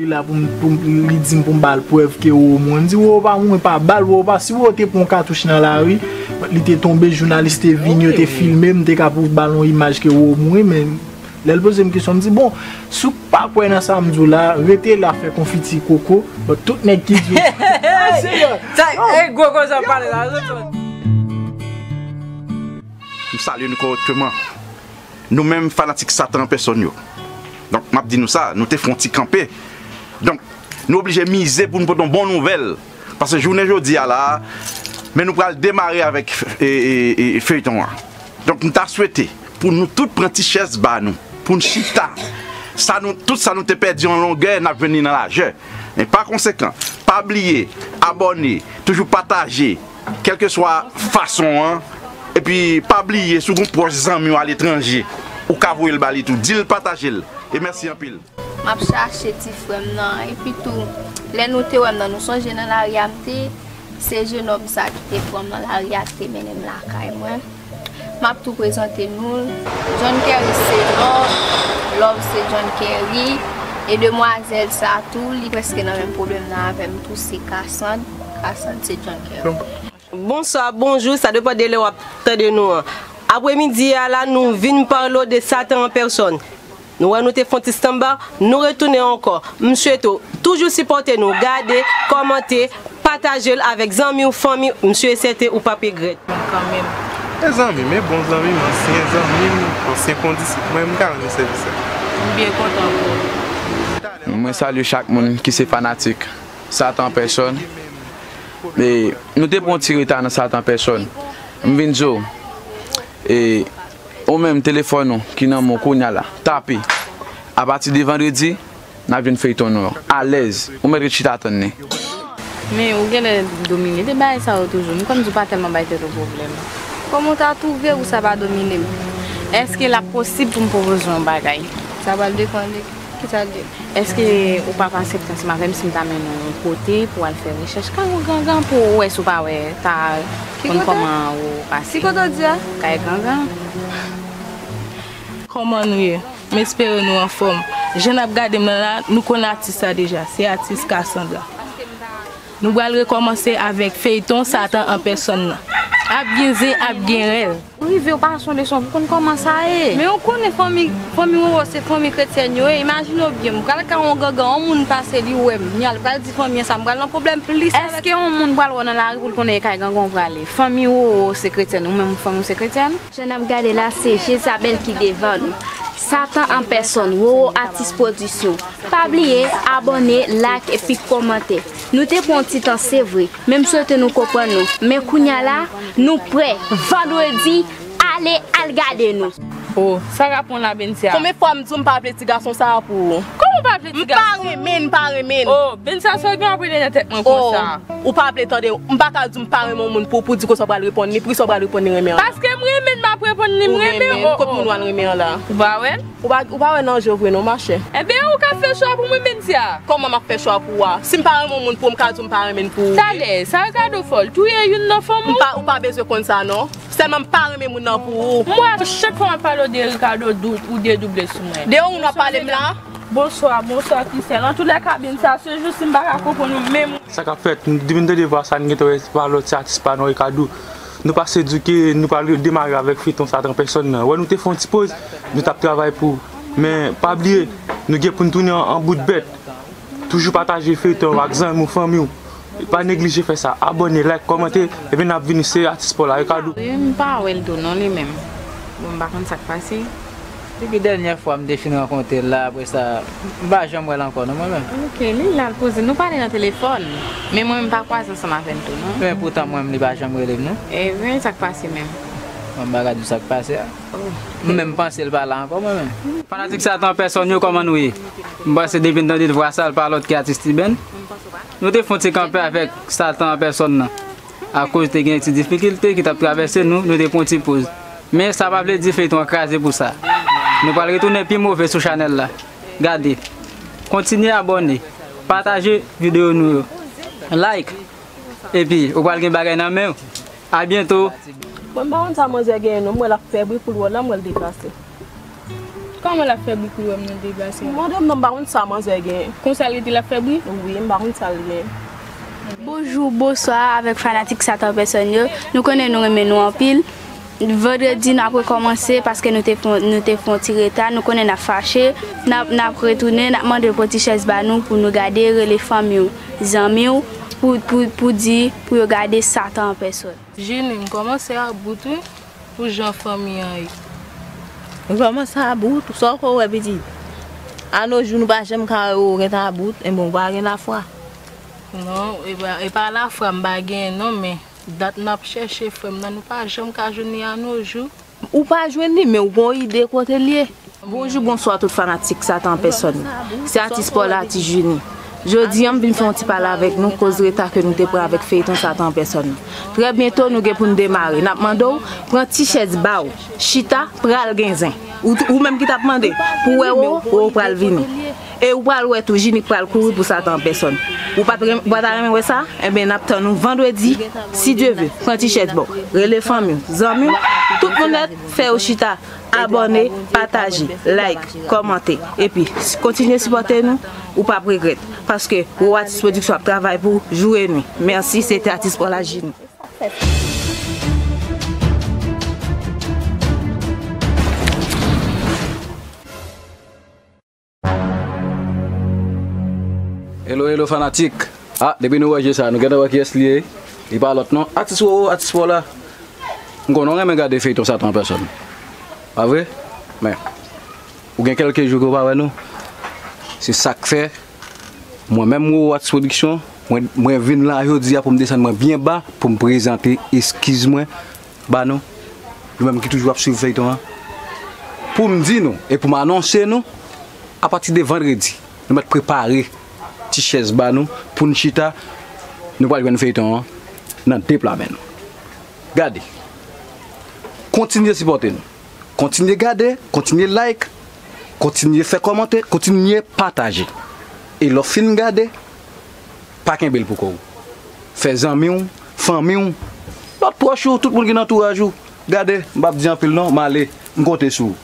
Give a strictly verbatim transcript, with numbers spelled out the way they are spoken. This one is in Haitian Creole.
Li la pou m, pou m, li di m pou m ba l prèv ke Roro mouri. M di Roro pa mouri, pa ba l, Roro pa, si Roro te pran yon katouch nan lari, li te tonbe, jounalis te vini, yo te filme, m te ka pou ba l yon imaj ke Roro mouri, men lè l poze m kesyon, m di, bon, si w pa kwè nan sa m di w la, rete la fè konfiti koko, but tout nèg ki di w, serye. Sa, e gwo koze w ap pale la, zòt sòt. M salye nou kòrèkteman. Nou menm fanatik Satan an pèsòn yo. Donk, m ap di nou sa, nou te fè yon ti kanpe. Donk, nou oblije mize pou nou pote yon bon nouvèl. Paske jounen jodi a la, men nou pral demare avèk, e, e, e, feyton an. Donk, m ta swete pou nou tout pran ti chèz ba nou, pou n chita. Sa nou, tout sa nou te pèdi an longè, n ap jwenn li nan lajè. Men pa konsekan, pa bliye, abòne, toujou pataje, kèlkeswa fason an. Epi, pa bliye, si w gen yon pwòch zanmi w aletranje, ou ka voye l ba li tou. Di l pataje l. E mèsi anpil. M ap chache ti frè m nan. Epi tou, lè nou te wè m nan, nou sonje nan lari a m te, se jenòm sa ki te pran m nan lari a, ki te mennen m lakay mwen. M ap tou prezante nou l. John Kerry se Love, Love se John Kerry. E demwazèl sa tou, li prèske nan menm pwoblèm nan avè m tou, se Cassandre. Cassandre se John Kerry. Bonswa, bonjou, sa depann de lè w ap tande nou an. Apremidi a la, nou vin pale w de Satan an pèsòn. Nou wè nou te fè yon ti stanba, nou retounen ankò. M swete w toujou sipòte nou, gade, kòmante, pataje l avèk zanmi w, fanmi w, m si e sèten ou p ap regrèt. Kanmenm. E zanmi m, e bon zanmi m, ansyen zanmi m, ansyen kondisip mwen, m ka rann li sèvis la. M byen kontan pou ou. Mwen salye chak moun ki se fanatik Satan an pèsòn. E nou te pran yon ti reta nan Satan an pèsòn. M vin di w, e ou menm telefòn ou ki nan men w kounye a la, tape. Apati de vandredi, n ap jwenn feyton nou an alèz. Ou mèt ret chita tann li. Men ou genlè domine de bagay sa yo toujou. M konn di w pa tèlman bay tèt ou pwoblèm. Kòman w ta twouve ou sa pa domine m? Èske l ap posib pou m pwopoze w yon bagay? Sa pral depann de ki sa l ye. Èske ou p ap aksepte ansanm avè m si m ta mennen w yon kote pou w al fè rechèch kay yon gangan pou w wè si w pa wè ta konn kòman ou pase? Ki kote w di a? Kay gangan. Kòman nou ye? M espere nou anfòm. Jan n ap gade m nan la, nou konn atis sa deja. Se atis Cassandra. Nou pral rekòmanse avèk feyton Satan an pèsòn nan. Ap gen zen, ap gen rèl. Ou rive, ou pa sonde son pou konn kòman sa ye. Men ou konnen fanmi, fanmi Roro se fanmi kretyèn yo ye. Imajine w byen, m pral kay yon gangan, yon moun pase li wè m. Kounye a l pral di fanmi an sa, m pral nan pwoblèm plis avèk. Èske yon moun pral wè w nan lari pou l konnen e kay gangan w prale? Fanmi Roro se kretyèn, ou menm fanmi w se kretyèn? Jan n ap gade la, se Jezabèl ki devan nou. Satan an pèsòn, Roro Atis Pwodiksyon. Pa bliye, abòne, like epi kòmante. Nou te pran yon ti tan, se vre, men m swete nou konprann nou. Men kounye a la, nou prè. Vandredi, ale al gade nou. Oh, sa k ap pran la, Bensia? Konbyen fwa m di w m pa vle ti gason sa a pou ou? Kòman w pa vle ti gason? M pa renmen l, m pa renmen l. Oh, Bensia, sa w gen w ap rele nan tèt mwen konsa? Ou pa vle tande, m pa ka di w m pa renmen yon moun pou, pou di konsa w pral reponn li, poukisa w pral reponn li renmen an la? Paske m renmen l, m ap reponn li, m renmen l. Ou renmen l, kot moun w al renmen an la? Ou pa wè l? Ou pa, ou pa wè nan je w vre non, machè. Enben, ou ka fè chwa pou mwen, Bensia. Kòman m ap fè chwa pou ou a? Si m pa renmen yon moun pou ou, m ka di w m pa renmen l pou ou. Talè, sa Ricardo fè w, l touye youn nan fanm ou? M pa, ou pa bezwen konn sa non. Sèlman m pa renmen moun nan pou ou. Mwen, chak fwa m ap pale w de Ricardo, dou-, ou dedouble sou mwen. De yon moun w ap pale m la? Bonswa, bonswa, Christelle. Antoulèka, Bensia, se jis si m pa ka konprann ou menm. Sa k ap fèt? Depi n tande vwa sa, n gentan wè se pa lòt, se atis pa nou, Ricardo. Nou pase di w ke nou pral demare avèk feyton Satan an pèsòn nan. Wè, nou te fè yon ti poz, nou t ap travay pou ou. Men, pa bliye, nou gen pou n tounen an, an bout bèt. Toujou pataje feyton ak zanmi w, fanmi w. Pa neglije fè sa. Abòne, like, kòmante, epi n ap vini, se atis pa w la, Ricardo. Wi, m pa wè l tou non, li menm. Bon, m pa konn sa k pase. Depi dènyè fwa m te fin rankontre l la, apre sa, m pa janm wè l ankò non, mwen menm. Ok, li la, l poze. Nou pale nan telefòn, men mwen, m pa kwaze ansanm avè l tou non. Men poutan mwen menm, li pa janm rele m non. Ebyen, sa k pase menm? Bon, m pa ka di w sa k pase a. Oh. M menm panse l pa la ankò, mwen menm. Fanatik Satan an pèsòn yo, kòman nou ye? M panse depi n tande vwa sa, l pa lòt ke atis T-Ben. Nou te fè yon ti kanpe avèk Satan an pèsòn nan. Akoz te gen ti difikilte ki t ap travèse nou, nou te pran ti poz. Men sa pa vle di feyton an kraze pou sa. Nou pral retounen pi move sou chanèl la. Gade. Kontinye abòne. Pataje videyo nou yo. Like. Epi, ou pral gen bagay nan men w. A byento. Mwen m pa konn sa manzè genyen non, m wè l ap fè bri koulwè la, m wè l deplase. Kòman l ap fè bri pou l wè m nan deplase a? Mande m non, m pa konn sa manzè gen. Konsa l rete l ap fè bri? Wi, m pa konn sa l gen. Bonjou, bonswa avèk fanatik Satan an pèsòn yo. Nou konnen nou renmen nou anpil. Vandredi n ap rekòmanse paske nou te fè nou te fè yon ti reta. Nou konnen n ap fache. N ap n ap retounen, n ap mande yo pran ti chèz ba nou pou nou gade, rele fanmi w, zanmi w pou pou pou di pou yo gade Satan an pèsòn. Jini, m kòmanse about wi pou jan fanmi an ye. M kòmanse about, sa w ko wè pitit? A no jou nou pa janm ka wè w gentan about, enben w pa gen lafwa. Non, e pa e pa lafwa m pa genyen non, men dat n ap chèche frè m nan nou pa janm ka jwenn li a no jou. Ou pa jwenn li, men w gon ide kote l ye. Bonjou, bonswa tout fanatik Satan an pèsòn. Se atis pa w la, atis Jini. Jodi a, m vin fè yon ti pale avèk nou koz reta ke nou te pran avèk feyton Satan an pèsòn nan. Trè byento, nou gen pou n demare. N ap mande w pran ti chèz ba w, chita, pral gen zen. Ou, ou menm ki t ap mande pou w wè Wowo, Wowo pral vini. E ou pral wè tou Jini k pral kouri pou Satan an pèsòn. Ou pa t renm- ou pa ta renmen wè sa? Enben, n ap tann ou vandredi, si Dye ve. Pran ti chèz ba w, rele fanmi w, zanmi w, tout moun nèt, fè yo chita, abòne, pataje, like, kòmante. Epi, kontinye sipòte nou, ou p ap regrèt. Paske Wowo Atis Pwodiksyon ap travay pou w jou e nwi. Mèsi, se te atis pa w la Jini. Hello hello fanatik. Ah, depi nou wè je sa, nou gentan wè kiyès li ye. Li pa lòt non. Atis Wowo, atis pa w la. M konnen w renmen gade feyton Satan an pèsòn. Pa vre? Men, ou gen kèlke jou ke w pa wè nou. Se sa k fè, mwen menm Wowo Atis Pwodiksyon, mwen, mwen vin la jodi a pou m desann mwen byen ba, pou m prezante eskiz mwen ba nou, nou menm ki toujou ap swiv feyton an, pou m di nou e pou m anonse nou, apati de vandredi, nou mèt prepare ti chèz ba nou pou n chita, nou pral jwenn feyton an nan de pla men nou. Gade, kontinye sipòte nou, kontinye gade, kontinye like, kontinye fè kòmantè, kontinye pataje. E lè w fin gade, pa kenbe l pou kò w. Fè zanmi w, fanmi w, lòt pwòch ou, tout moun ki nan antouraj ou. Gade, m p ap di anpil non, m ale, m konte sou ou.